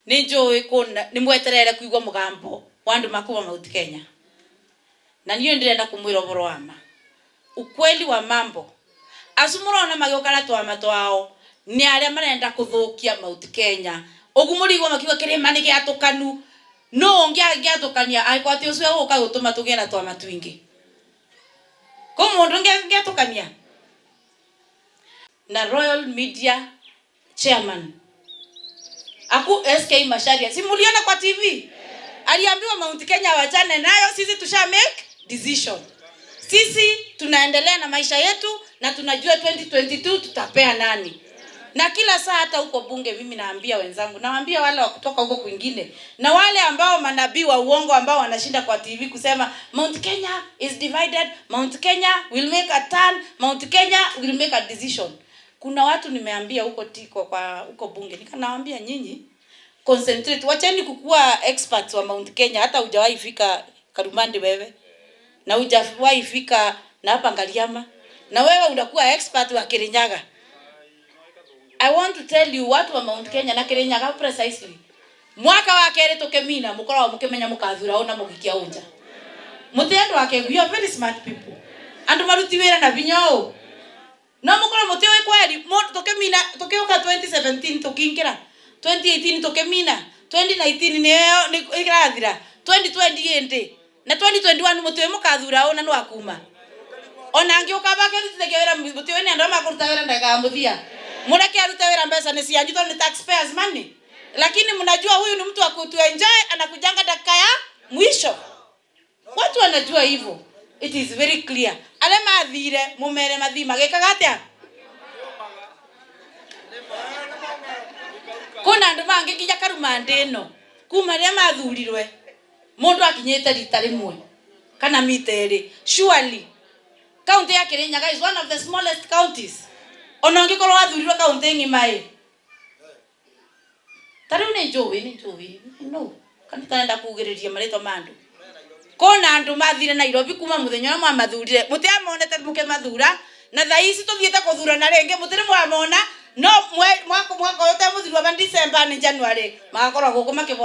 Nĩ njũĩ kũna nĩ mweterere kũigua mũgambo wa andũ makuma Mount Kenya. Na niĩ ndĩrenda kũmwĩra ũhoro wa ma. Ukweli wa mambo, acu mũrona magĩũka na twama twao nĩ arĩa marenda kũthũkia Mount Kenya. Ũguo mũrĩigua makiuga kĩrĩma nĩ gĩatũkanu. Nũ ũngĩ angĩatũkania angĩkorwo atĩ ũcio egũka gũtũma tũgĩe na twama twingĩ? Kwĩ mũndũ ũngĩ angĩatũkania? Na Royal Media Chairman aku SK Macharia, si muliona kwa TV? Aliambiwa Mount Kenya wachane nayo, sisi tusha make decision. Sisi tunaendelea na maisha yetu na tunajua 2022 tutapea nani. Na kila saa hata huko bunge mimi naambia wenzangu, nawaambia wale wa kutoka huko kwingine na wale ambao manabii wa uongo ambao wanashinda kwa TV kusema Mount Kenya is divided, Mount Kenya will make a turn, Mount Kenya will make a decision. Kuna watu nimeambia huko tiko kwa huko bunge, nikanawaambia nyinyi concentrate, wacheni kukua experts wa Mount Kenya. Hata hujawahi fika Karumandi wewe na hujawahi fika na hapa Ngariama, na wewe unakuwa expert wa Kirinyaga. I want to tell you, watu wa Mount Kenya na Kirinyaga precisely, mwaka wa keri tukimina mukoragwo mukimenya mukathura una mugikia unja muti andu ake. You are very smart people, andu maruti wira na vinya uu no mukorwo mutiui kweli. Tukimina tukiuka 2017, tukiingira 2018, tukimina 2019, niyo irathira 2020 indi na 2021, mutiui mukathura una no akuma ona angiuka bakirutithagia wira. Mutiui ni andu aria makuruta wira ndagika ya muthia. Mureke arute wira, mbeca ni cianyu tondu ni taxpayers money, lakini mnajua huyu ni mtu wa kutuenjoy, anakujanga dakika ya mwisho. Watu wanajua hivyo, it is very clear. Aria mathire mumere mathi magikaga atia? Kuna andu mangi nginya Karumandi ino kuma riria mathurirwe mundu akinyite rita rimwe kana mita iri. Surely county ya Kirinyaga is one of the smallest counties. Ona ungikorwo wathurirwe county ng'ima ĩ ta rĩu nĩ njũĩ no kana tarenda kugĩrĩria marĩtwa ma andũ. Kũna andũ mathire Nairobi kuma mũthenya ũrĩa mwamathurire, mũtiamonete mũkĩmathura, na thaa ici tũthiĩte kũthurana rĩngĩ mũtirĩ mwamona. No mwaka ũyũ ũtemũthiru aba December nĩ January magakorwo gũkũ makĩboya.